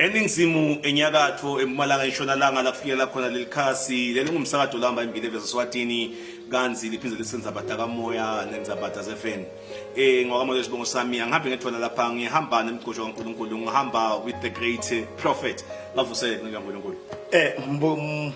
Eningizimu, enyakatfo, empumalanga, enshonalanga lakufinyelela khona lelikhasi lelingumsakato lohamba embili eVeswatini kantsi liphindze lisendzaba takamoya nendzaba tasefeni. Eh ngwakamoya lesibongo sami angihambi ngedvwana lapha ngihamba nemgcotshwa kaNkulunkulu ngihamba with the great prophet bavusele nkaNkulunkulu. Eh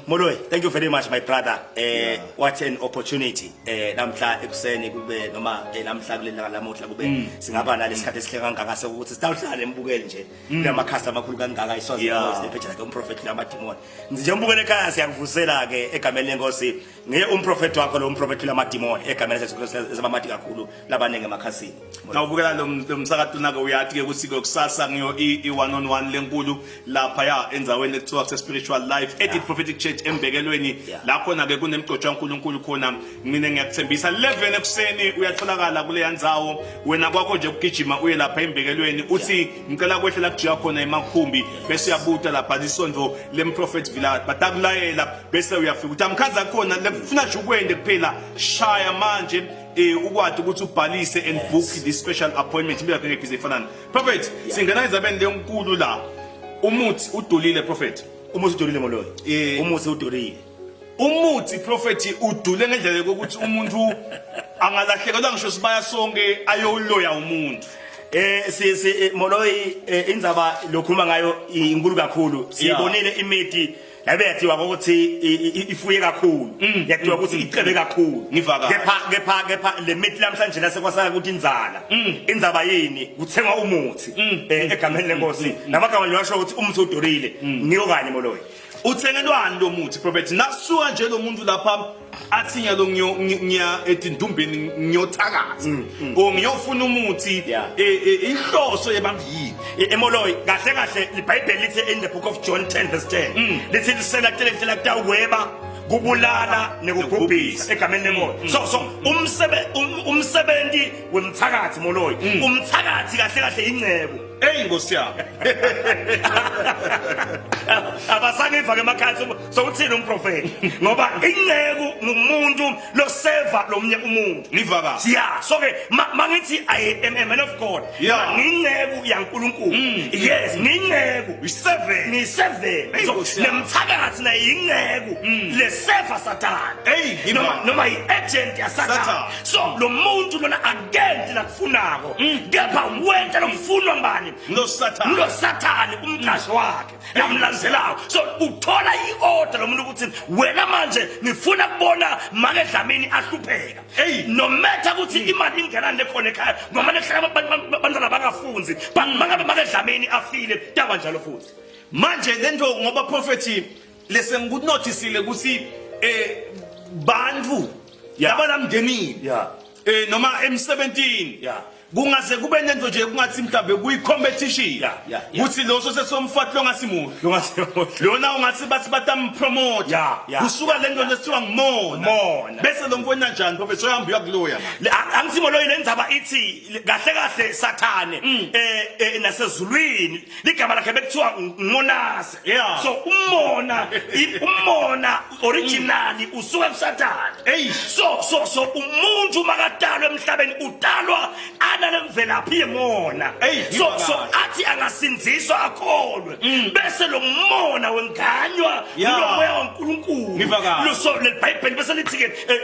Moloi thank you very much my brother. Eh what an opportunity eh namhla ekuseni kube noma eh, namhla kuleli lamuhla kube singaba nalesikhathi esihle kangaka sokuthi sitawuhlala embukeli nje kulamakhasi amakhulu kangaka iswazi Yeah. nepheja lakhe umprofeti lamadimoni. Nje mbukele ekhaya siyakuvusela ke egameni lenkosi ngiye umprofeti wakho lo umprofeti lamadimoni egameni laJesu Kristu ezabamati kakhulu labaningi emakhasini. Nawubukela lo lo msakato nake uyathi ke ukuthi ke kusasa ngiyo i one on one lenkulu lapha ya endzaweni ekuthiwa kuse spiritual life Edith Prophetic Church embekelweni Yeah. la khona ke kunemgcotshwa kaNkuluNkulu khona mina ngiyakuthembisa 11 ekuseni uyatholakala kule ndzawo wena kwakho nje ukugijima uye lapha embekelweni uthi ngicela kwehlela kujika khona emakhumbi bese uyabuta lapha lisonto lemprofet Vilakazi batakulayela bese uyafika uthi amkhanza khona lekufuna nje ukwende kuphela shaya manje eh ukwati ukuthi ubhalise and book this special appointment impilo yakho ngeke ize ifanane prophet singena ezabeni lenkulu la umuthi udulile prophet Umuthi udulile Moloi. Eh. Umuthi udulile. umuthi prophet udule ngendlela yokuthi umuntu angalahlekelwa ngisho sibaya sonke ayowuloya umuntu Eh si si eh, Moloi eh, indzaba lokhuluma ngayo inkulu kakhulu. Siyibonile imiti labe yathiwa ukuthi i- i- ifuye kakhulu. Yathiwa ukuthi icebe kakhulu. Ngiva kahle. Kepha kepha kepha le mithi namhlanje lasekwasaka ukuthi inzala. Indzaba yini? Kuthengwa umuthi eh, egameni lenkosi. Namagama nje washo ukuthi umuthi udulile. Ngiyo kanye Moloi. uthengelwani lo muthi prophet nasuka nje lo muntu lapha athi ngiyalo ngiya etindumbeni ngiyothakatha or ngiyofuna umuthi Yeah. eh, eh, inhloso yebantu yini Emoloi kahle kahle iBhayibheli lithi in the book of John 10 verse 10 lithi lisela kuteletela kutawukweba kubulala nekubhubhisa egameni lenkosi so so umsebe um- umsebenzi wemthakathi Moloi umthakathi kahle kahle ingcebo eyi nkosi yami abasangiva ke emakhaya sokuthini umprofeti ngoba inceku ngumuntu loseva lomnye umuntu ngiva kahle yeah so ke ma- mangithi i am a man of god Yeah. nginceku yaNkulunkulu yes nginceku Uyiseven. ngiseven Hey, so Nkosi yami. nemthakathi naye inceku leseva satani Hey, ngiva. noma noma i-agent yasathane Satan. so lo muntu lona akenti lakufunako kepha wenta lokufunwa ngubani lo sathane lo sathane umqashi wakhe lamlandzelako so uthola i-order lo muntu ukuthi wena manje ngifuna kubona make Dlamini ahlupheka Hey. no matter ukuthi imali ingenani lekhona ekhaya noma lehlala abantwana bangafunzi but mangabe make Dlamini afile taba njalo futhi manje lento ngoba prophet lese ngikunotisile ukuthi eh bantu Yeah. labalamndenini Yeah. eh noma emsebentini Yeah. kungaze kube nento nje kungathi mhlambe kuyi competition Yeah, yeah, yeah. kuthi loso sesomfati longasimuhle Longasimuhle. lona ungathi bathi batampromote Yeah, yeah, kusuka lento lesithiwa ngumona Mona. bese lo mfowethu njani prophet soyahamba uyakuloya manje Le- angithi Moloi le ndzaba ithi le- kahle kahle sathane eh eh, nasezulwini ligama lakhe bekuthiwa ngonase Yeah. so umona i- umona originally usuka kusathane Eish. so so so umuntu makadalwa emhlabeni udalwa analemvelaphi yemona Eyi, so yiba so kahle. athi angasindziswa akholwe bese lo mona wenganywa Yeah. ngulomoya waNkulunkulu Ngiva kahle. Lo- so lelibhayibheli bese lithi ke eh,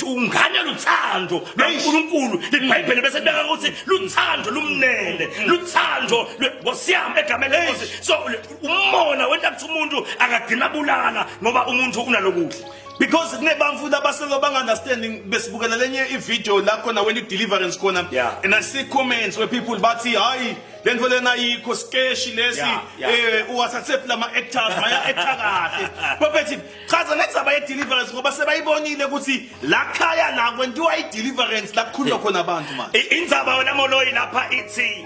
unganywa luthando lwaNkulunkulu libhayibheli bese libeka ukuthi luthando lumnene luthando Nkosi yami egameni lenkosi so umona wenta ukuthi umuntu akagcina bulala ngoba umuntu unalokuhle because kunebantu labaselo bang-understanding besibukela lenye ivideo la khona when i-deliverance khona Yeah. and i see comments where people bathi hayi le nto lena ayikho skeshi lesi Yeah, yeah. eh uwathathephi lama-actors maya-actor kahle prophet chaza nenzaba ye-deliverance ngoba sebayibonile ukuthi la khaya la kwentiwa i-deliverance la kukhulunywa khona abantu manje Indzaba wena Moloi lapha ithi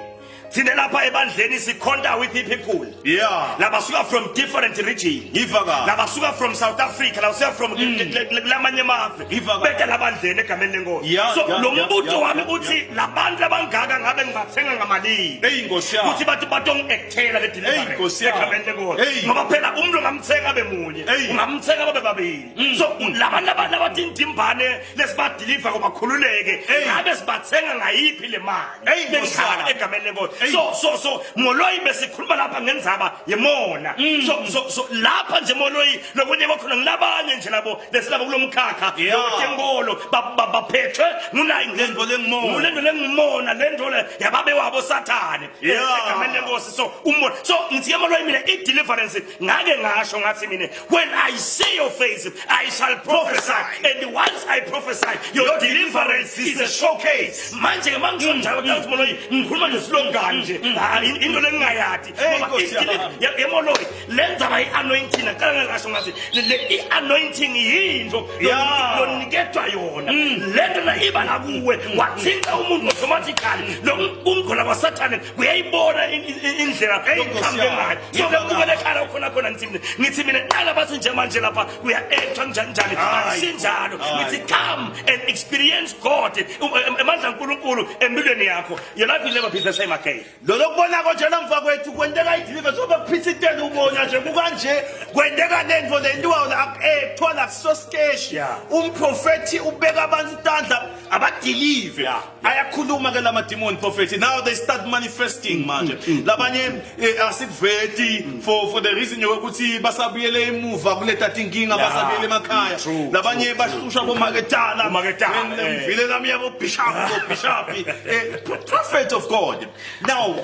thina lapha ebandleni sikhonta with people Yeah. labasuka from different region Ngiva kahle. labasuka from South Africa labasuka from lamanye amave Ngiva kahle. beta labandleni egameni lenkosi Yeah, so yeah, lo yeah, mbuto yeah, wami yeah, uthi labantu labangaka ngabe ngibathenga ngamalini Eyi Nkosi yami. kuthi bathi batongi-actela le Eyi, deliverance Nkosi yami. egameni lenkosi Eyi. ngoba phela umuntu ungamthenga abe munye Eyi. Mm. ungamthenga babe babili so labantu abatindimbane lesibadiliva ngoba khululeke Eyi. ngabe sibathenga ngayiphi le mali Eyi, Nkosi Bengikhala yami. egameni lenkosi. So so so Moloi besikhuluma lapha ngendzaba yemona. So so so lapha nje Moloi lokunye kwakhona ngilabanye nje labo lesilabo kulomkhakha Yeah. wetenkolo baphethwe ngunayi Lento lengumona. Ngulento lengumona lento le yababe wabo sathane. Yeah. Egameni lenkosi so umona. So ngithi ke Moloi mina i deliverance ngake ngasho ngathi mina when I see your face I shall prophesy and once I prophesy your, your deliverance is a showcase manje ke mangisho njalo mm. ukuthi Moloi ngikhuluma nje slogan nje ah, into lengingayadi ngoba yemoloyi lenza ba i-anointing aqala ngasho ngathi le i-anointing yinto loniketwa yona mm. lento la iba la kuwe wathinta umuntu automatically lo kungcola kwasathane kuyayibona indlela yokuhambe ngayo so ke kubele ekhaya ukhona khona ngithi mina ngithi mina nala bathi nje manje lapha kuya-actwa njani njani akusinjalo ngithi come and experience God emandla kaNkulunkulu empilweni yakho your life will never be the same again Lolo kubonako nje lamva kwethu kwenteka idilive zoba kuphithitela ubona nje kukanje kwenteka lento lentiwa la eh kuthiwa la kusosikeshi Yeah. umprofethi ubeka abantu tandla abadilive Yeah. ayakhuluma ke lamadimoni prophet now they start manifesting manje labanye eh, asikuveti for the reason yokuthi basabuyele emuva kuleta tinkinga Yeah. basabuyele emakhaya True, labanye true, bahlushwa bomaketala Bomaketala, eh. ngivile nami yabo bishop bo bishop eh, prophet of God now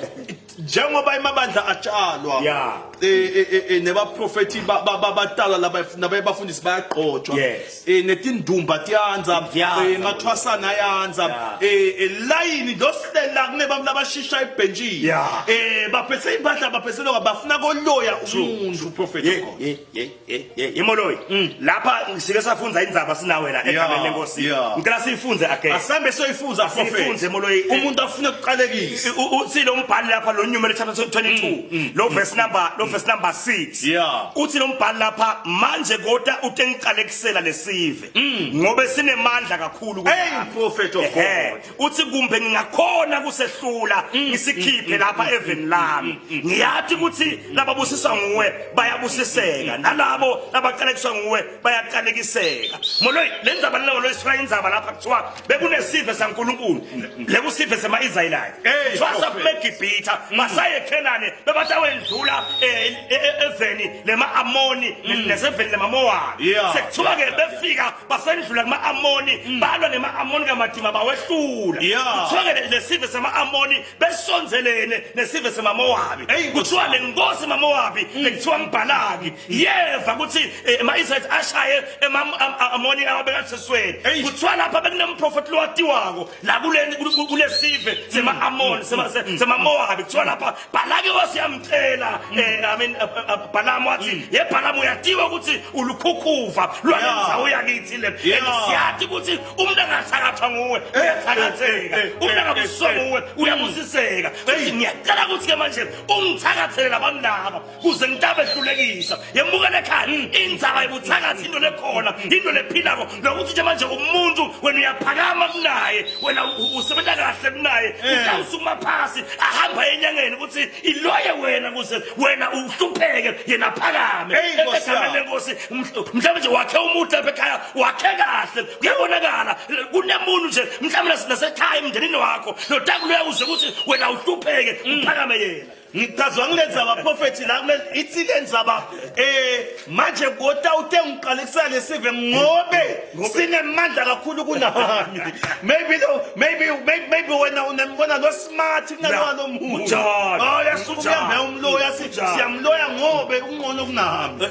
njengoba emabandla atshalwa Yeah. eh, eh, eh, eh, nebaprofethi batala laba nabafundisi bayagqotshwa Yes. eh netindumba tiyanza Tiyanza. eh mathwasana ayanza Yeah. eh eh, layini losilela kunebantu labashisha ebhenjini Yeah. eh baphethe impahla baphethe lokho bafuna koloya umuntu prophet of God ye ye ye ye imoloyi lapha sike safunza indzaba sinawe la egameni lenkosi yeah. ngicela siyifunze again asambe soyifunza prophet Siyifunze, Moloyi. umuntu afuna ukuqalekisa uthi lo mbhali lapha lo Numeri chapter 22 lo verse number lo verse number 6 Yeah. uthi lo mbhali lapha manje kodwa utengiqalekisela lesive ngobe sinemandla kakhulu Hey kunami. prophet of Ehhe. God uthi kumbe ngingakhona kusehlula ngisikhiphe lapha eveni lami ngiyathi ukuthi lababusiswa nguwe bayabusiseka nalabo labaqalekiswa nguwe bayaqalekiseka moloyi le ndzaba lena moloyi sifuna indzaba lapha kuthiwa bekunesive saNkulunkulu lekusive sema-Israyelite Hey, kuthiwa prophet. saphuma eGibhitha basaye eKhenani bebatawendlula eh, e- e- eveni lema-Amoni neseveni lemaMowabi Yeah. sekuthiwa ke befika basendlula kuma-Amoni balwa nema-Amoni kamadima bawehlula Yeah. kuthiwa ke lesive sema-Amoni besonzelene nesive semaMowabi Eyi, Nkosi kuthiwa le nkosi maMowabi lekuthiwa ngibhalaki yeva ukuthi eh, ema-Israyeli ashaye ema-Amoni awabekathesweni Eyi. kuthiwa lapha bekunemprofethi lowatiwako la kulesive sema-Amoni semaMowabi kuthiwa lapha Bhalaki wasiyamcela eh, I mean eh, eh, Balamu wathi ye Balamu uyatiwa ukuthi ulukhukhuva lwalendzawo yakithi le Yeah. and siyati ukuthi umuntu angathakathwa nguwe uyathakatheka eh, umuntu eh, angabusiswa eh, nguwe uyabusiseka futhi ngiyacela ukuthi ke manje ungithakathele labantu laba kuze ngitabehlulekisa yemukele ekhaya indzaba yobuthakathi into lekhona into lephilako lokuthi nje manje umuntu wena uyaphakama kunaye wena usebenza kahle kunaye utawusukuma phasi ahamba enyangeni ukuthi iloye wena kuze wena uhlupheke yena aphakame Eyi, Nkosi egameni yami. lenkosi mhlawumbe nje wakhe umuntu lapha ekhaya wakhe kahle kuyabonakala kunemuntu nje mhlawumbe nasekhaya emndenini wakho notakuloya uze ukuthi wena uhlupheke uphakame yena Ngichazwa ngilenzaba prophet la kule ithi lenzaba eh manje kodwa uthe ngiqalekisa lesive ngobe sinemandla kakhulu kunami maybe lo maybe maybe, maybe wena unembona lo smart kunalowa lo muntu Kunjalo. oh yasuka Kunjalo. uyambe umloya Kunjalo. siyamloya ngobe ungcono kunami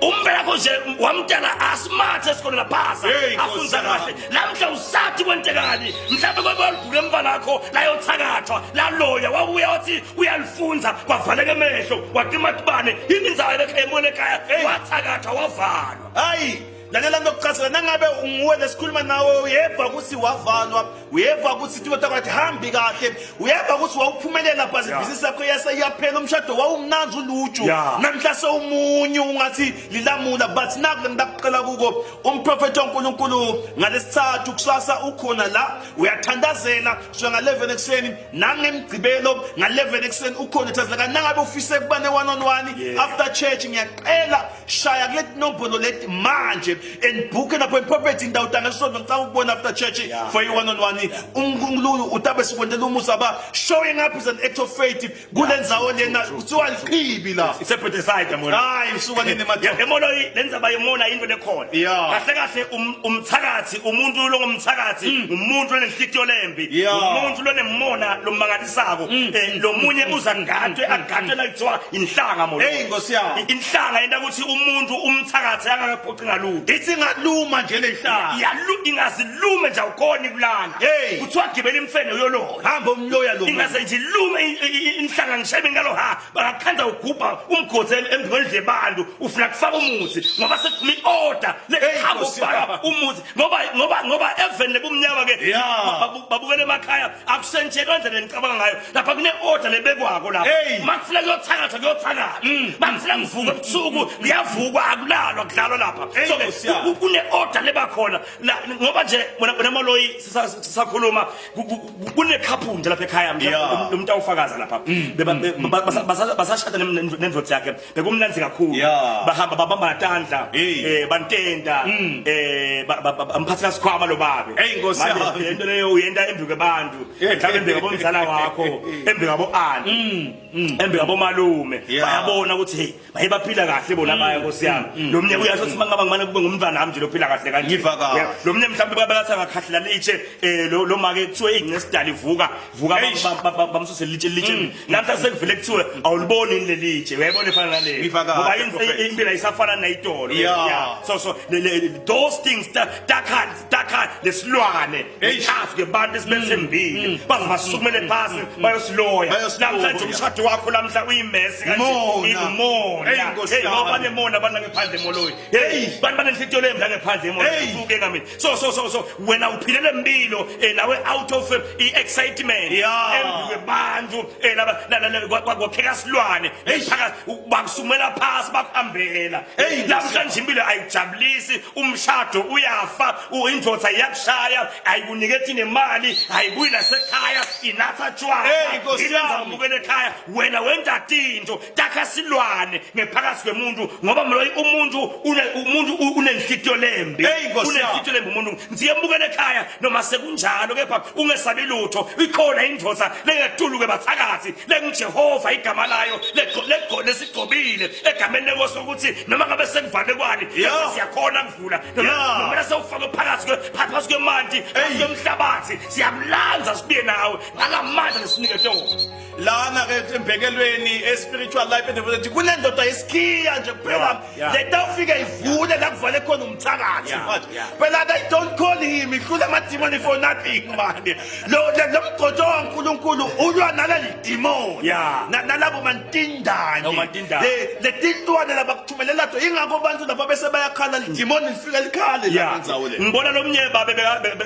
umbelakho nje wamtala asimathe esikoleni laphasa Hey, Nkosi afunza yami. kahle lamhla usathi kwentekani mhlawumbe kwabalibhuku emva lakho layothakathwa laloya wabuya wathi uyalifunza kwavaleka emehlo waqima tibane yini indzawo emona ekhaya wathakathwa wavalwa hayi lalela ntokuchazela nangabe unguwe lesikhuluma nawe uyeva ukuthi wavalwa uyeva ukuthi tinto takho atihambi kahle uyeva ukuthi wawuphumelela bhazi Yeah. ibhizinisi yakho yase iyaphela umshado wawumnanzi uluju Yeah. namhla sewumunyu ungathi lilamula but naku lengidakucela kuko umprofethi waNkulunkulu ngalesithathu kusasa ukhona la uyathandazela suka nga-11 ekuseni nangemgqibelo nga-11 ekuseni ukhona uthandazela kanti nangabe ufise kuba ne-one on one Yeah. after church ngiyacela shaya kule nombolo leti manje. and book an appointment. Prophet indawuta ngesonto ngicela ukubona after church for you one on one. uNkulunkulu utabe sikwentela umusa ba showing up is an act of faith kulendzawo lena kuthiwa lichibi la. Isebetheside mona. Hayi usuka nini madoda. Emolo lendzaba yemona into lekhona. Yeah. Kahle kahle umthakathi umuntu longumthakathi umuntu lonenhlitiyo lembi umuntu lonemona lomangalisako lomunye uza ngatwe agatwe la kuthiwa inhlanga molo. Hey Nkosi yami. Inhlanga yenta ukuthi umuntu umthakathi angakaphoqi ngalutho. Ithi ngaluma nje lenhlanga. Yalu ingazilume nje awukhoni kulala. Hey. Kuthiwa gibela imfene uyoloya. Hamba umloya lo. Ingaze nje ilume inhlanga ngishebe ngalo ha bangakhanza ugubha umgodi emndlweni yebantu ufuna kufaka umuthi ngoba sekuphuma i-order lehamba ukufaka umuthi ngoba ngoba ngoba even lebumnyama ke babukele emakhaya akusentshelwa indlela engicabanga ngayo lapha kune-order lebekwako lapha makufuna kuyothakatha kuyothakatha makufuna ngivuka ebusuku ngiyavukwa akulalwa kudlalwa lapha so ke kune-order lebakhona ngoba nje wena maloyi sisakhuluma kunekhaphu nje lapha ekhaya lo muntu awufakaza lapha basashada nendvodza yakhe bekumnandzi kakhulu bahamba babamba tandla eh bantenda eh bamphathela sikhwama lo babe manje lento leyo uyenta embi kwebantu mhlawumbe embi kwabomzala wakho embi kwabo anti embi kwabomalume bayabona ukuthi hey baye baphila kahle bona baya nkosi yami lo mnye uyasho ukuthi mangaba ngimane kube ngumntwana nami nje lophila kahle kanje Ngiva kahle. Yeah. lo mnye mhlawumbe bakathi angakhahlela litshe eh lo lo make kuthiwe ingcesidala ivuka vuka Eish. bamsuse litshe litshe namhla sekuvele kuthiwe awuliboni yini lelitshe uyayibona efana nale Ngiva kahle, ngoba Prophet. impilo ayisafana nayitolo Yeah. so those things takha takha lesilwane Eish. lechafu ke bantu esibethembile baze basukumele phasi bayosiloya Bayosiloya. namhlanje umshado wakho lamhla uyimesi kanje Mona. ingumona Eyi, Nkosi hey ngoba yami. banemona abantu langephandle emoloyi hey bantu banenhlitiyo lembi langephandle emoloyi Hey. usuke ngamini so so so so wena uphilele impilo nawe out of i-excitement Yeah. embi kwebantu laba kwakheka silwane phakathi bakusumela phasi bakuhambela Hey, namhlanje impilo ayijabulisi umshado uyafa indvodza iyakushaya ayikuniketi nemali ayibuyi nasekhaya inatha tshwala Hey, Nkosi ilenza yami. ubukele ekhaya wena wenza tinto takha silwane ngephakathi kwemuntu ngoba mloyi umuntu umuntu unenhlitiyo lembi Hey, Nkosi yami. unenhlitiyo lembi umuntu ngiyembukela ekhaya noma sekunjalo kepha ungesabi lutho ikhona indvodza lengetulu kwebathakathi lenguJehova igama layo lesigcobile egameni lenkosi ukuthi noma ngabe sekuvale kwani siyakhona kuvula noma sewufake phakathi phakathi kwemanti phakathi kwemhlabathi siyamlanza sibuye nawe ngalamandla lesiniketwe wona lana ke embekelweni e-spiritual life and development kunendoda yesikhiya nje kuphela leta ufike ivule la kuvale khona umthakathi manje phela they don't call him ihlula amadimoni for nothing manje lo lo mgcotsho waNkulunkulu ulwa naleli demon nalabo mantindane le tintwane labakuthumelela to ingakho abantu lapha bese bayakhala lidimoni lifika likhale la ndzawo le ngibona lomnye babe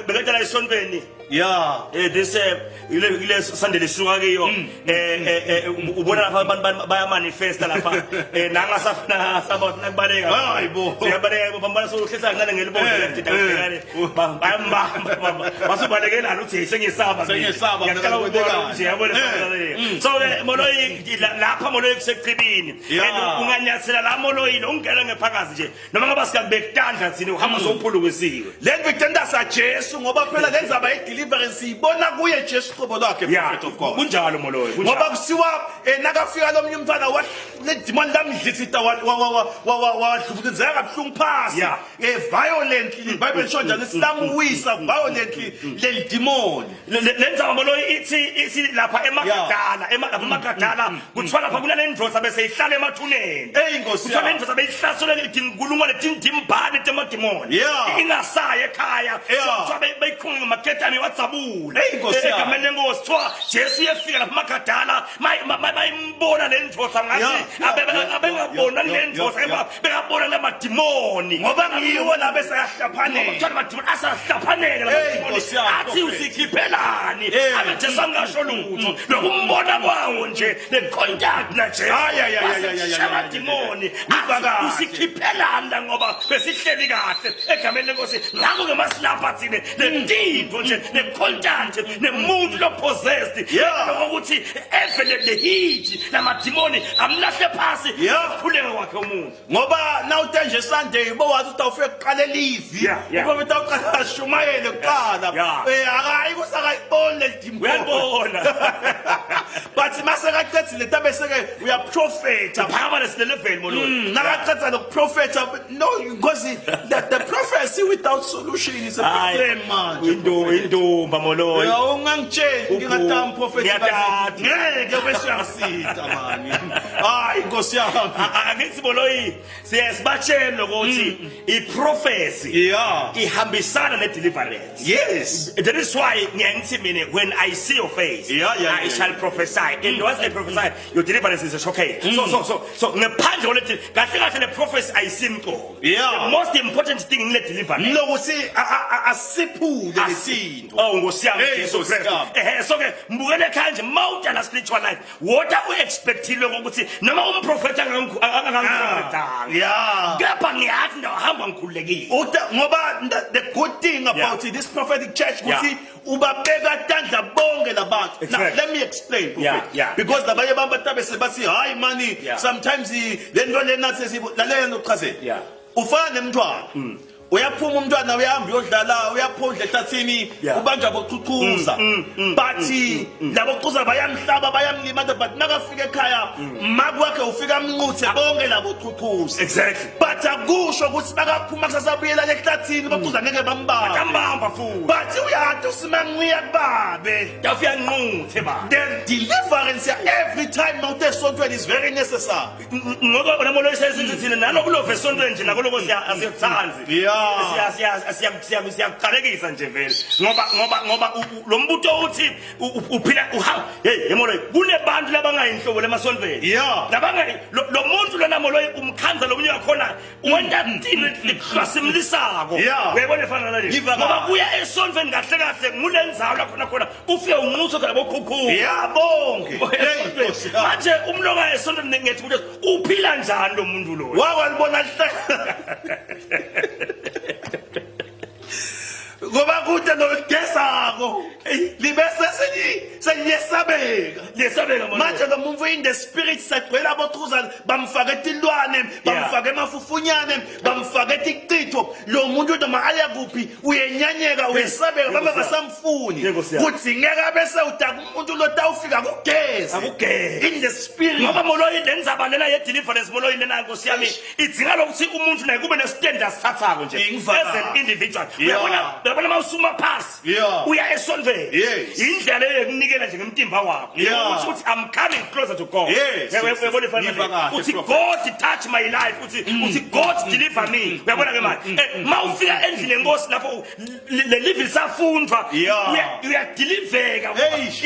beketela esontweni yeah this ile Sunday lesuka kiyo ubona lapha abantu baya manifesta lapha nanga safuna sabona kubaleka hayibo siyabaleka bambana sohlisa kancane ngelibonde lentida ubhekane bayambamba basubalekelana uthi sengisaba Sengisaba, ngiyaqala mina ukubona nje yabona so ke moloyi lapha moloyi kusechibini and unganyathela la moloyi ungena ngephakathi nje noma ngaba sikakubekutandla thina uhamba sowuphulukisiwe le nto ithandaza Jesu ngoba phela le ndzaba ye-deliverance siyibona kuye Jesu qobo lwakhe prophet of God kunjalo moloyi ngoba kusiwa nakafika lomnye umntwana le demon lamdlithita wadlubuluzeka kabuhlungu phasi violently iBhayibheli lisho njalo silamwisa violently leli demon Le ndzaba moloyi ithi lapha emagadala lapha emagadala kuthiwa lapha kunale ndvodza bese ihlala emathuneni Eyi, Nkosi kuthiwa le yami. ndvodza beyihlaselwe tinkulungwane tindimbane temadimoni Ingasayi ekhaya kuthiwa beyikhunge ngamaketane wadzabula Eyi, Nkosi yami. egameni lenkosi kuthiwa Jesu uyefika lapha emagadala mayimbona le ndvodza ngathi abengabona le ndvodza kepha bekabona lamadimoni ngoba ngiwo la bese ayahlaphanela kuthiwa lamadimoni asahlaphanele lamadimoni athi usikhiphelani abe Jesu angasho lutho lokumbona kwawo nje le contact na Jesu amadimoni athi usikhiphelani la ngoba besihleli kahle egameni lenkosi ngakho ke masilapha thina le tinto nje le contact nemuntu lo possessed lokuthi evele le heat lamadimoni amlahle phasi Yeah. khuleka kwakhe umuntu Ngoba nawuta nje Sunday bowazi ukuthi awufike kuqala livi. Yeah, yeah. Uba utawuqala ashumayele kuqala. Yeah. Eh akayi kusakayiboni le dimoni. Uyalibona. But mase kaqedzile tabe seke uyaprofeta. Phakama lesile level moloyi. Nakaqedza lokuprofeta no because the prophecy without solution is a problem manje. Into intomba moloyi. Ya ungangitsheli ngingatama prophet Ngiyatati. ngeke bese uyasita mani. Hayi Nkosi yami. Angithi moloyi siye sibatshele ukuthi i-prophecy Yeah. ihambisana ne-deliverance. Yes. That is why ngiyangithi mina when I see your face Yeah, I yeah, shall prophesy and once I prophesy your deliverance is a showcase. So ngaphandle kwale kahle kahle le prophecy ayisimqoka. Yeah. The most important thing ngile deliverance. Lokuthi asiphule lesinto. Oh Nkosi yami Hey, Jesu Nkosi Kristu. yami. Ehhe so ke mbukele ekhaya nje mawudala spiritual life what u expectile ukuthi noma umprofeta angangiprofetanga. Yeah. Kepha ngiyathi ndahamba ngikhululekile. Uta ngoba the good thing about this prophetic church Yeah. ukuthi ubabeka tandla bonke labantu. Now Exactly. let me explain prophet. Yeah. Because labanye abantu batabe sebathi hayi mani Yeah. sometimes le nto lena sesibo lalela nokuchazela. Yeah. Ufana nemntwana. Uyaphuma umntwana uyahamba uyodlala uyaphondla ehlathini Yeah. ubanjwa bochuchuza but labo chuchuza bayamhlaba bayamlimata but nakafika ekhaya makwakhe ufika amnquthe bonke labo chuchuza Exactly. but akusho ukuthi bakaphuma kusasabuyela ehlathini bachuza ngeke bambambe Kambamba futhi. but uyati usimangiya kubabe Ndafika nquthe ba. the deliverance ya every time mawute esontweni is very necessary Ngoba namolo sesithi thina nalokulova esontweni nje nakuloko siya asiyothanzi. Yeah. Siya siya siya siya siyakuqalekisa nje vele. Ngoba ngoba ngoba lo mbuto uthi uphila uha hey yemolo kunebantu labangayinhlobo lemasontweni. Yeah. Labanga lo muntu lona molo umkhanza lomunye wakhona wenta tini lihlasimlisako. Yeah. Uyayibona efana nale. Ngiva Ngoba kahle. kuya esontweni kahle kahle ngulendzawo la khona khona ufike unxuswe khona bokhukhulu. ya bonke Hey, Nkosi yami. manje umloka esontweni ngethi ukuthi uphila njani lo muntu lo wakwalibona lihlala ngoba kude nolugezako libese seliyesabeka liyesabeka manje lo muntu in the spirit sagcwele abothuzane bamfake tilwane bamfake emafufunyane bamfake tichitho lo muntu noma aya kuphi uyenyanyeka uyesabeka babe basamfuni Yebo, siyabonga. kudzingeka bese udaka umuntu lotawufika kugeze Akugeze. in the spirit ngoba moloyi le ndzaba lena ye-deliverance moloyi lena nkosi yami idzinga lokuthi umuntu naye kube nesitende asithathako nje Ingivaka. as an individual Yeah. uyabona uyabona uma usuma phasi Yeah. uya esontweni Yes. indlela leyo yokunikela nje ngemtimba wakho Yeah. Ukuthi uthi i'm coming closer to god Yes, yes, Uyabona yes. ifana Ngiva nale? kahle, uthi Prophet. god touch my life uthi uthi god deliver me uyabona ke manje Eh, ma ufika endlini yenkosi lapho le live lisafundwa Yeah. uyadiliveka Eish.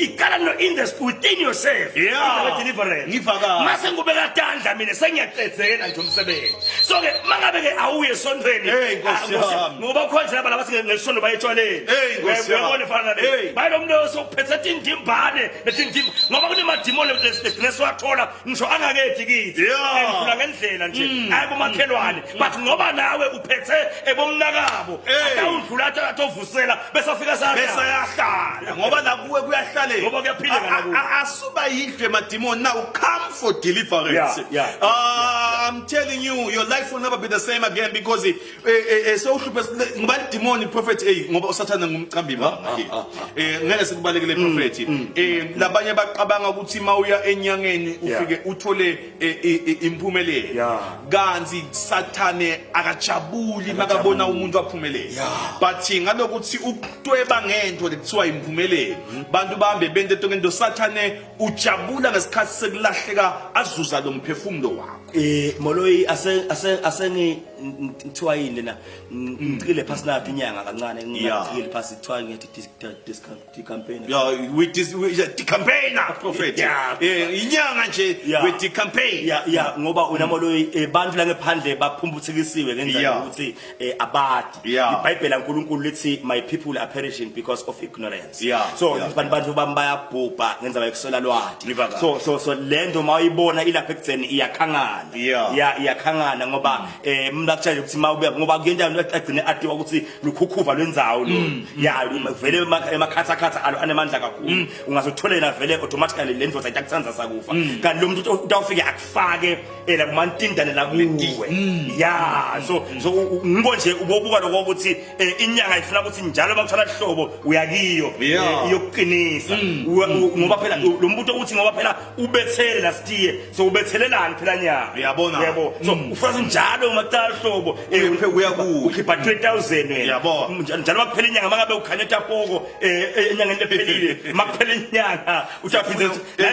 iqala no in the within yourself Yeah. Indaba ye-deliverance. Ngiva kahle. mase ngubeka tandla mina sengiyaqedzela nje umsebenzi so ke mangabe ke awuye esontweni Hey, Nkosi ah, yami. ngoba khona nje laba labathi ngesondo baye etshwaleni Hey, Nkosi yami. uyabona efana nale Hey. baye lo muntu osophethe tindimbane letindimba ngoba kunemadimoni lesigcine siwathola ngisho angakedi kithi Yeah. endlula ngendlela nje aye kumakhelwane but ngoba nawe uphethe ebomnakabo Hey. atawudlula athi atovusela bese afika bese sahlala ayahlala ngoba nakuwe kuyahlaleka Ngoba kuyaphileka nakuwe. Asuba yindlu emadimoni now come for deliverance Yeah, yeah. I'm telling you your life will never be the same again because sewuhluphe ngoba lidimoni prophet eh ngoba usathana ngumqambi manga ke ngeke sikubalekele prophet labanye baqabanga ukuthi mawuya enyangeni ufike uthole impumelelo Yeah. kanti sathane akajabuli makabona umuntu aphumelela but ngalokuthi ukutweba ngento lekuthiwa impumelelo bantu bahambe bente ngento sathane ujabula ngesikhathi sekulahleka azuza lo mphefumulo wakho Moloyi ase ase asengi kuthiwa yini lena ngicikile phasi naphi inyanga kancane Yeah. ngicikile phasi kuthiwa ngithi discount campaign yeah we dis we the campaigner prophet Yeah. inyanga nje Yeah. with the campaign ya ngoba wena Moloyi bantu la ngephandle baphumbuthekisiwe ngendlela Yeah. yokuthi abadi Yeah. iBhayibheli laNkulunkulu lithi my people are perishing because of ignorance Yeah. so Yeah. abantu bantu bami bayabhubha ngenza bayikuswela lwati Ngiva kahle. so lento mawuyibona ilapha ekutheni iyakhangana iyakhangana. Yeah. Ya iyakhangana ngoba eh umuntu akutshela ukuthi mawubuya ngoba kuyenta agcine atiwa ukuthi lukhukhuva lwendzawo lo. Ya vele emakhatha khatha alo anemandla kakhulu. Ungazotholela vele automatically le ndvodza itakutsandza sakufa. Kanti lo muntu utawufike akufake ela kumantindane la kuwe. Ya so so ngiko nje ubobuka lokho ukuthi eh, inyanga ifuna ukuthi njalo bakuthola hlobo uyakiyo Yeah. eh, iyokuqinisa Ngoba phela lo mbuto uthi ngoba phela ubethele last year so ubethelelani phela nyanga Uyabona. uyabo so ufuna njalo uma kuqala hlobo eh, Uya kuye. ukhipha 20000 wena Uyabona. Njalo makuphela inyanga mangabe ukhanya tapoko eh, enyangeni lephelile makuphela inyanga utaphinze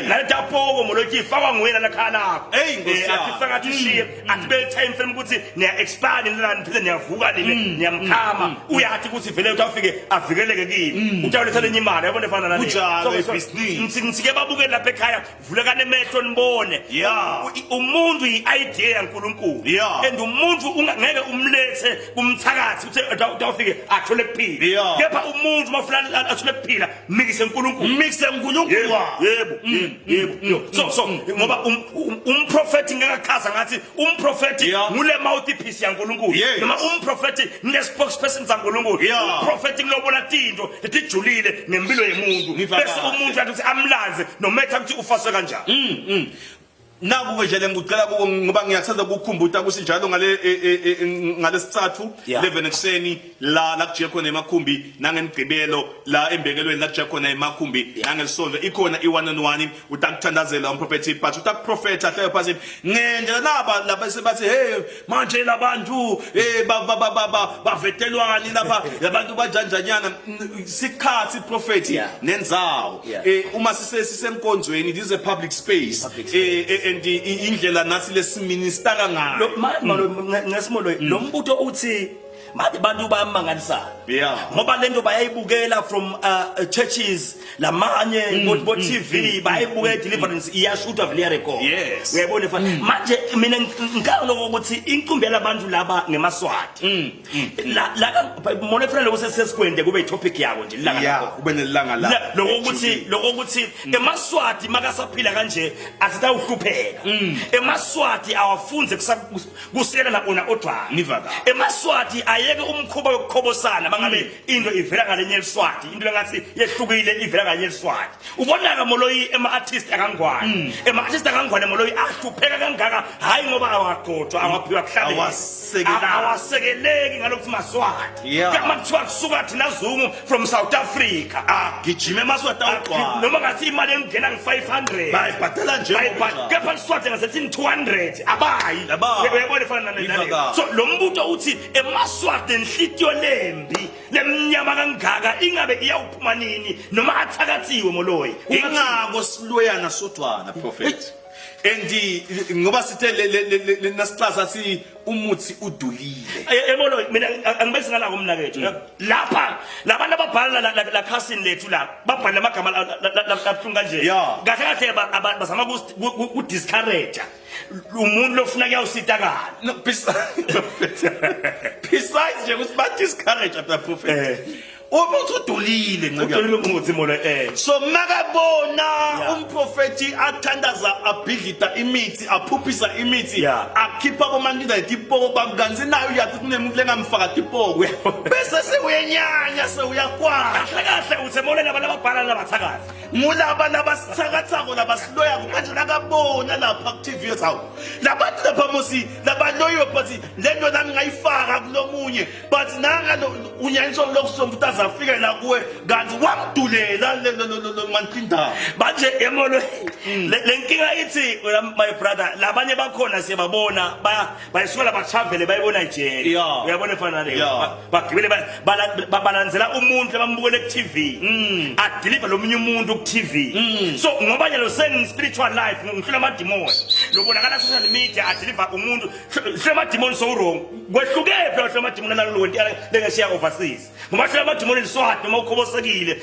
nale tapoko molothi ifakwa nguwena lakhala lakho Eyi, Nkosi Eh, yami. athi faka athi shiye athi be time frame ukuthi niya expand nilani phinde niyavuka nile niyamkhama uyathi ukuthi vele utawufike avikeleke kini utawuletha lenye imali yabona efana nale Kunjalo So- so- ibhizinisi. Ngitsike babukele lapha ekhaya vulekani emehlo nibone Yeah. Umuntu yi-idea yaNkulunkulu Yeah. and umuntu ungeke umlethe kumthakathi uthe utawufike athole kuphila Yeah. kepha umuntu mafuna athole kuphila mikise uNkulunkulu Mixe uNkulunkulu yebo wakhe. yebo yebo yebo so ngoba umprofeti ngeke achaza ngathi umprofeti ngule mouthpiece yaNkulunkulu noma umprofeti ngile spokesperson saNkulunkulu umprofeti ngilobona tinto letijulile ngempilo yemuntu bese umuntu athi amlanze nometha ukuthi ufaswe kanjani. Naku ke nje lengikucela kuko ngoba ngiyathanda ukukhumbuta ukuthi njalo ngale ngalesithathu 11 ekuseni la la kujiya khona emakhumbi nangemgqibelo la embekelweni la kujiya khona emakhumbi nangesonto ikhona i one on one utakuthandazela umprofeti but utakuprofetha hlale phansi ngendlela naba laba sebathi hey manje labantu eh ba ba ba ba bavetelwani lapha labantu bajanjanyana sikhathi prophet nendzawo eh uma sise sisenkonzweni this is a public space eh, eh and indlela nathi lesiminister ngayo ngesimo lo lo mbuto uthi manje abantu bayamangalisana Yeah. ngoba lento bayayibukela from churches lamanye bo TV bayayibukela deliverance iyashutha vele iyarecord Yes. uyayibona mfana manje mina ngicabanga lokho ukuthi inqumbi yalabantu laba ngemaswati la la mona kufanele ukuthi sesikwende kube itopic yawo nje ilanga yeah lakho. kube nelanga la Lokho ukuthi lokho ukuthi emaswati makasaphila kanje asitawuhlupheka emaswati awafunze kusiyela la ona odwana Ngiva kahle. Emaswati ayeke umkhuba wokukhobosana bangabe into ivela ngalenye eliswati into engathi yehlukile ivela ngalenye eliswati ubona ka moloyi ema artist akangwane ema artist akangwane moloyi ahlupheka kangaka hayi ngoba awagqotshwa awaphiwa kuhlabela Awasekeleki. Awasekeleki ngalokhu maswati kama kuthiwa kusuka thina zungu from South Africa Agijime emaswati awugcwala noma ngathi imali engena ngi-500 bayibhadala nje Bayibhadala. Kepha liswati ngasethi 200 abayi Abayi. uyabona efana Iva naleyo kahle. so lo mbuto uthi emaswati enhlitiyo lembi lemnyama kangaka ingabe iyawuphuma nini noma athakathiwe moloyi Ingako silweyana sodwana prophet and ngoba sithe nasixasa si umuthi udulile. Yebo mina angibesi ngalako mina kethu lapha labantu ababhala la khasini lethu la babhala amagama labuhlungu kanje kahle kahle bazama ku discourage umuntu lofuna kuyawusitakala. No, besides nje ukuthi ba discourage after prophet umuthi udulile nceka. Udulile umuthi molo. So makabona umprofeti athandaza abhidlita imithi aphuphisa imithi akhipha bomantinda tipoko bamkanzi nayo uyathi kunemuntu lengamfaka tipoko bese sewuyenyanya sewuyakwata. Kahle kahle uthe molo laba lababhala labathakathi ngulaba labasithakathako labasiloyako manje nakabona lapha ku-tv hawu labantu lapha mosi labaloyiwe but le nto nami ngayifaka kulomunye but nanga unyaniswa lokusomba ukuthi azafike la kuwe kanti wamdulela mantindawo. Manje yamolo le nkinga ithi wena my brother labanye bakhona siyababona bayisuka la batravele bayibona ijele uyabona efana naleyo bagibele balandzela umuntu abambukele ku TV adeliver lomunye umuntu ku TV so ngoba nyalo sengi spiritual life ngihlula amadimoni lobonakala social media adeliver umuntu hlula amadimoni so wrong kwehluke phi hlula amadimoni nalolo wento lengeshiya overseas ngoba hlula amadimoni liswati noma ukhobosekile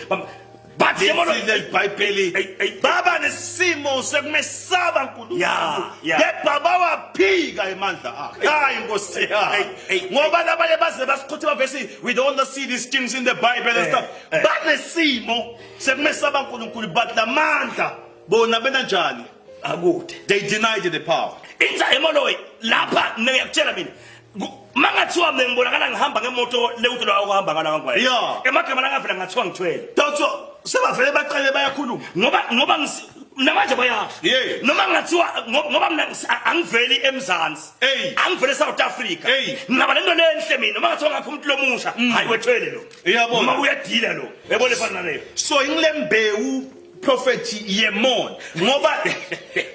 but yebo Leli Bhayibheli Ey, ey. baba nesimo sekumesaba uNkulunkulu Ya, ya. kepha bawaphika emandla akhe hayi Nkosi yami Ey, ey, ngoba labanye baze basikhuthe bavesi we don't want to see these things in the Bible and stuff banesimo sekumesaba uNkulunkulu but lamandla bona benanjani Akude. They denied the power. Inza emoloyi lapha mina ngiyakutshela mina mangathiwa mina ngibonakala ngihamba ngemoto lewuto lawo kuhamba ngala kangwaye. Yeah. Emagama langavela ngathiwa ngithwele. Dotso sebavele baqale bayakhuluma. Ngoba ngoba namanje bayasho. Yeah. Noma ngathiwa ngoba mina angiveli eMzansi. Hey. Angivele eSouth Africa. Hey. Ngingaba lento lenhle mina noma ngathiwa ngakho umuntu lomusha. Hayi wethwele lo. Uyabona. Noma uyadila lo. Yabona efana naleyo. So ingilembewu prophet yemona ngoba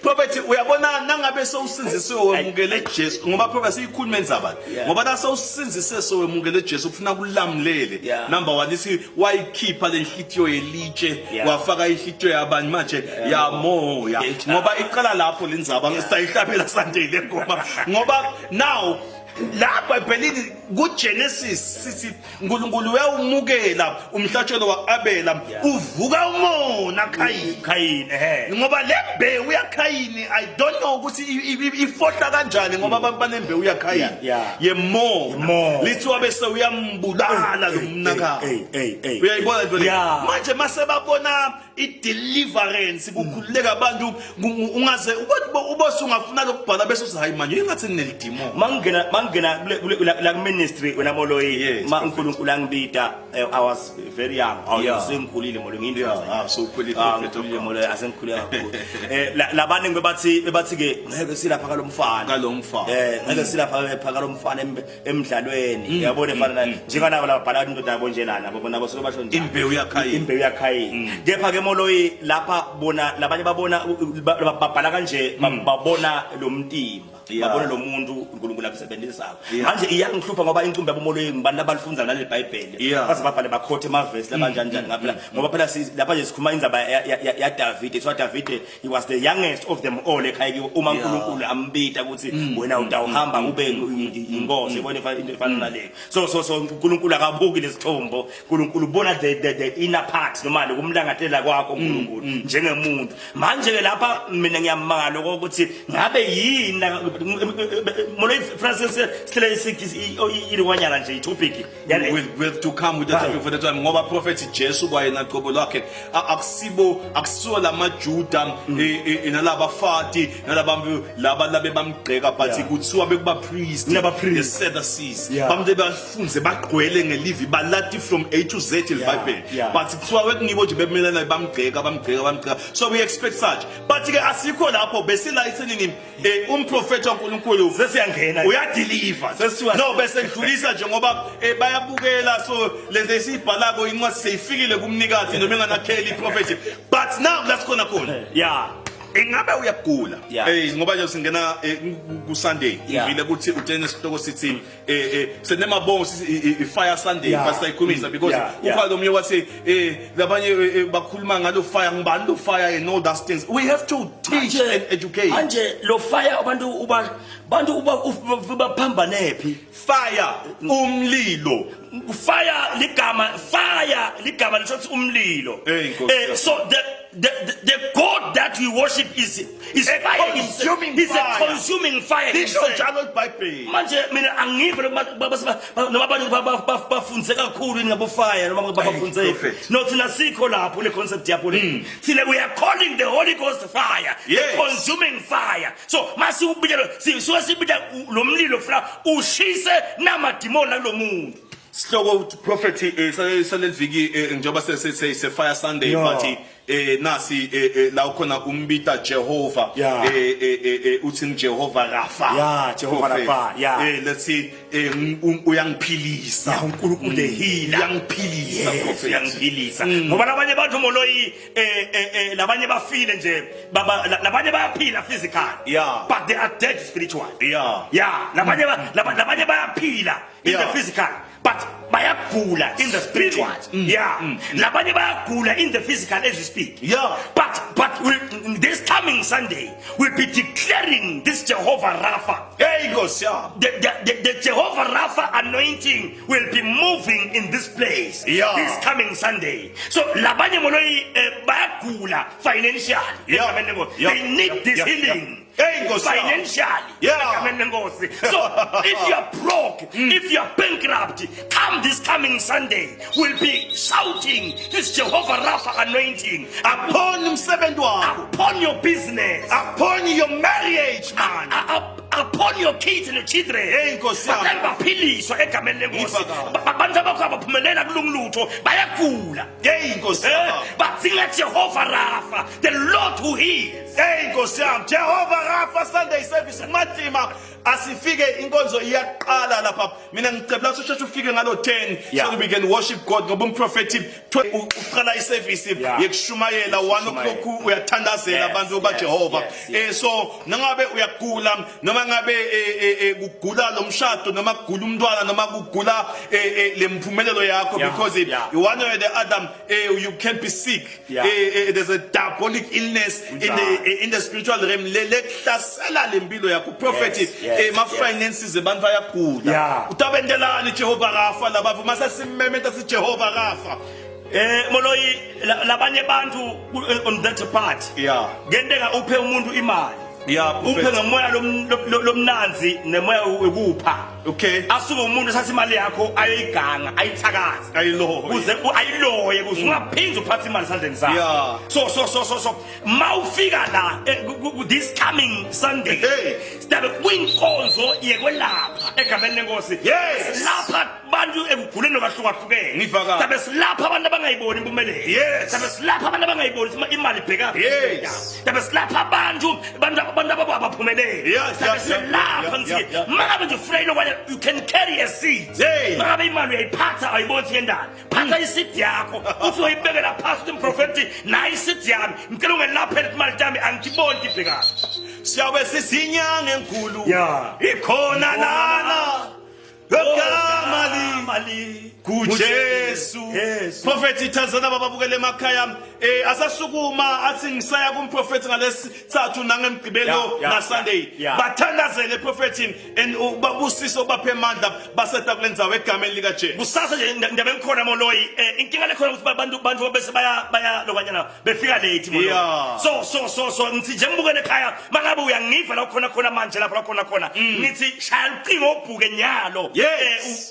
prophet uyabona nangabe sewusinzisiwe wemukele Jesu ngoba prophet siyikhuluma endzaba Yeah. ngoba la sewusinzise sewemukele Jesu kufuna kulamlele Yeah. number 1 ithi wayikhipha lenhlitiyo yelitshe Yeah. wafaka inhlitiyo yabani manje yamoya Yeah. ngoba iqala lapho lendzaba ngisayihlabela Sunday le ngoma ngoba now la bhayibhelini kuGenesis sithi uNkulunkulu uyawumukela umhlatshelo wa-Abela Yeah. uvuka umona Khayini Khayini ehe ngoba le mbewu yaKhayini I don't know ukuthi ifohla kanjani ngoba abantu banembewu yaKhayini Yeah, yeah. yemona Yemona. lithiwa bese uyambulala lo mnakabo Ey, ey, ey. uyayibona into le Yeah. manje mase babona i-deliverance kukhululeka abantu ungaze ubose ungafuna lokubhala bese uthi hayi manje ingathi nginelidimoni mangena mangena la ku ministry wena moloyi Yes, ma uNkulunkulu angibida I was very young awu Yeah. sengikhulile moloyi ngiyinto Yeah, ah, so ukhulile, Ah, prophet of ngikhulile God. moloyi asengikhulile kakhulu labaningi bebathi ke ngeke silapha kalomfana Kalomfana. ngeke silapha kalomfana emdlalweni uyabona efana nayo njengalabo lababhala indoda yabo nje lana bona basuke basho njalo Imbewu yaKhayini. imbewu yaKhayini kepha ke moloyi lapha bona labanye babona babhala kanje babona lo mtimba Yeah. babona lo muntu uNkulunkulu amsebenzisako Yeah. manje iyangihlupha ngoba incumbi yabomoloyi ngibani labalifunza naleli Bhayibheli Yeah. baze babhale bakhothe emavesi labanjani njani ngaphela ngoba phela lapha nje sikhuluma indzaba ya David so David he was the youngest of them all ekhaya kibo uma uNkulunkulu ambita ukuthi wena utawuhamba ube inkosi yabona into efana naleyo so so so uNkulunkulu akabuki lesithombo uNkulunkulu ubona the inner part noma lokumlangatela kwakho uNkulunkulu njengemuntu manje ke lapha mina ngiyamangala ukuthi ngabe yini Molo Francis sihlele iliwanyana nje itopic Will to come with the topic for the time ngoba prophet Jesu kwayena qobo lwakhe akusibo akusiwo lamaJuda nalabafati nalabantu laba labe bamgqeka but kuthiwa bekuba priest Kunaba priest. the Sadducees Yeah. bantu bafunze bagqwele ngelivi balati from A to Z iBhayibheli Yeah. but kuthiwa bekungibo nje bemelana bamgqeka bamgqeka bamgqeka so we expect such but ke asikho lapho besila ethenini umprofeti waNkulunkulu Sesiyangena. uyadeliver Sesiwa- no bese ngidlulisa nje ngoba bayabukela so lento esiyibhalako incwadi seyifikile kumnikazi noma enganakheli iprofeti but now la sikhona khona yeah ingabe uyagula Yeah. ngoba nje singena ku Sunday Yeah. ngivile ukuthi utene isihloko sithi senemabongo sithi i fire Sunday Yeah. pastor ikhulumisa because Yeah, yeah. ukhona omunye wathi labanye bakhuluma ngalo fire ngibani lo fire and all those things we have to teach and educate manje lo fire abantu uba bantu uba baphambanephi fire umlilo fire ligama fire ligama lisho ukuthi umlilo Hey, Nkosi yami. so the God that we worship is A fire consuming is a fire. consuming fire lisho himself. njalo iBhayibheli manje mina angive noma abantu bafunze kakhulu yini ngabo fire noma bafunze prophet. no thina sikho lapho le concept yapho le thina we are calling the Holy Ghost fire the Yes. consuming fire so masiwubiyelo sisuke sibita lo mlilo kufuna ushise namadimoni kulomuntu sihloko prophet saleliviki njengoba se se se fire Sunday Yeah. but nasi la khona umbita Jehova Yeah. uthi Jehova Rafa Yeah, Jehovah Prophet. Rapha, yeah. Let's see uyangiphilisa Yeah, uNkulunkulu the healer. uyangiphilisa Yes, prophet uyangiphilisa ngoba labanye bantu moloyi labanye bafile nje baba labanye bayaphila physically Yeah. but they are dead spiritually Yeah. yeah labanye labanye bayaphila in Yeah. the physical but bayagula in the spiritual yeah labanye bayagula in the physical as we speak Yeah. but we, this coming Sunday we'll be declaring this Jehovah Rapha. Hey Nkosi yami The Jehovah Rapha anointing will be moving in this place Yeah. this coming Sunday. So labanye moloyi bayagula financially. Yeah. They Yeah. need this Yeah. healing. Hey, Nkosi yami. Financially. Egameni lenkosi. So if you are broke, if you are bankrupt, come this coming Sunday, we'll be shouting this Jehovah Rapha anointing upon umsebenzi wakho, upon your business, upon your marriage, man. Upon your kids and your children. Hey, Nkosi yami. Batali baphiliswa egameni lenkosi. Ngifakazi. Abantu abakho abaphumelela kulungilutho bayagula. Hey, Nkosi yami. Badzinga Jehovah Rapha, the Lord who heals. Hey, Nkosi yami, Jehovah Rapha Sunday service kumatima asifike inkonzo iyaqala lapha. Mina ngicela ukuthi usheshe ufike ngalo 10 so that we can worship God ngoba umprofeti uqala iservice yekushumayela 1 o'clock uyathandazela abantu baJehova. So nangabe uyagula noma ngabe kugula lo mshado noma kugula umntwana noma kugula lempumelelo yakho, because one or the other you can be sick. There's a diabolic illness in the spiritual realm le lekuhlasela lempilo yakho, prophet. Ma finances abantu bayagula. Utabendelani Jehova Rafa laba mase simemeta si Jehova Rafa? Moloi, labanye bantu on that part. Kenteka uphe umuntu imali. Uphe Prophet. Ngomoya lomnanzi nemoya wekupha. Asuke umuntu ethatha imali yakho ayoyiganga, ayithakaze. Ayiloye. Kuze ayiloye kuze ungaphindi uphathe imali esandleni sakho. So mawufika la this coming Sunday, sidabe kwinkonzo yekwelapha egameni lenkosi. Lapha bantu ekuguleni okwahlukahlukene. Ngifakazi. Sidabe silapha abantu abangayiboni impumelelo. Sidabe silapha abantu abangayiboni ukuthi imali ibheka. Sidabe silapha abantu abaphumelele. Sidabe silapha ngithi mangabe nje ufuna into, you can carry a seed. Mangabe imali uyayiphatha, ayiboni ukuthi yendani, phatha iseed yakho uthi uyibekela phasi uthi, "Mprofeti, nayi iseed yami, ngicela ungelaphele imali yami, angiboni ibhekaphi." Siyabe sisinyanga enkulu ikhona lana gama Mali kuJesu. Yesu. Prophet Tanzania bababukele emakhaya, asasukuma athi ngisaya kumprofeti ngalesithathu nangemgqibelo na Sunday. Bathandazele prophet and babusiso, baphe amandla baseta kulendzawo egameni lika Jesu. Kusasa nje ndabe ngikhona, Moloi. Inkinga lekhona ukuthi bantu bese baya lokanyana befika late, Moloi. So ngithi nje ngibukele ekhaya, mangabe uyangiva la khona khona manje, lapho la khona khona, ngithi shaya ucingo ubhuke nyalo.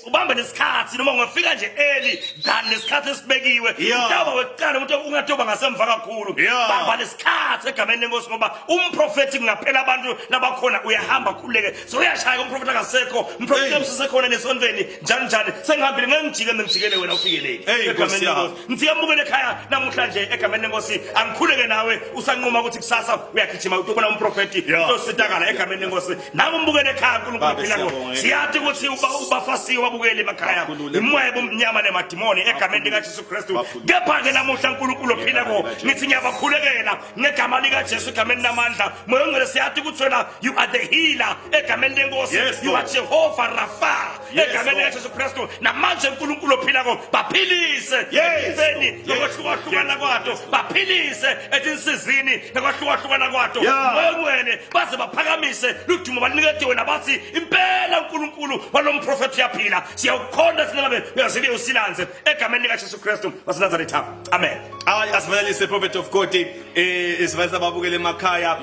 Ubambe nesikhathi noma ungafika nje early than lesikhathi esibekiwe. Utawuba wekuqala umuntu, ungatoba ngasemva kakhulu. Bamba lesikhathi egameni lenkosi ngoba umprofeti kungaphela abantu labakhona uyahamba khululeke. So uyashaya umprofeti akasekho, umprofeti msisekhona nesontweni njani njani, sengihambile, ngeke ngijike ngijikele wena ufike late. Hey, Egameni Nkosi yami. lenkosi. Ngithi yamukele ekhaya namuhla nje egameni lenkosi, angikhuleke nawe usanquma ukuthi kusasa uyagijima utobona umprofeti utositakala egameni lenkosi. Nawe umbukele ekhaya, uNkulunkulu Babe, phila ngo siyabonga. Siyathi ukuthi ubafasiwe wabukele emakhaya Bakhulule. imoya ebumnyama nemadimoni egameni likaJesu Kristu. Bakhulule. Kepha-ke namuhla uNkulunkulu ophila ko, ngithi ngiyabakhulekela ngegama likaJesu, egameni lamandla moya ongcwele. Siyathi ukuthi wena you are the healer egameni lenkosi. You are Lord. Jehova Rafa egameni Lord. likaJesu Kristu. Namanje uNkulunkulu ophilako, baphilise ekufeni Lord. nokwahlukahlukana kwato, baphilise etinsizini nokwahlukahlukana kwato. Moya ongcwele, baze baphakamise ludumo banikete wena, bathi impela uNkulunkulu walo mprofethi uyaphila, siyawukhonda sinabe uyazibe usilanze egameni likaJesu Kristu waseNazaretha, amen. Hayi, asivalelise, prophet of God. Sivalelisa ababukele emakhaya.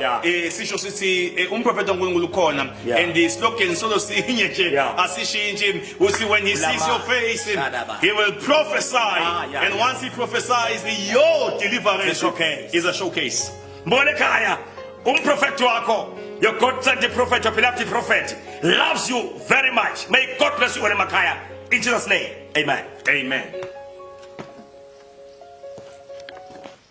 Sisho sithi umprofeti kaNkulunkulu ukhona and the slogan solo sinye nje, asishintshi, uthi when he sees your face, Shadaba. he will prophesy and once he prophesies, your deliverance It's a showcase. is a showcase. Mbone ekhaya, umprofeti wakho, your God sent prophet, your beloved prophet loves you very much. May God bless you all emakhaya in Jesus' name, amen. Amen.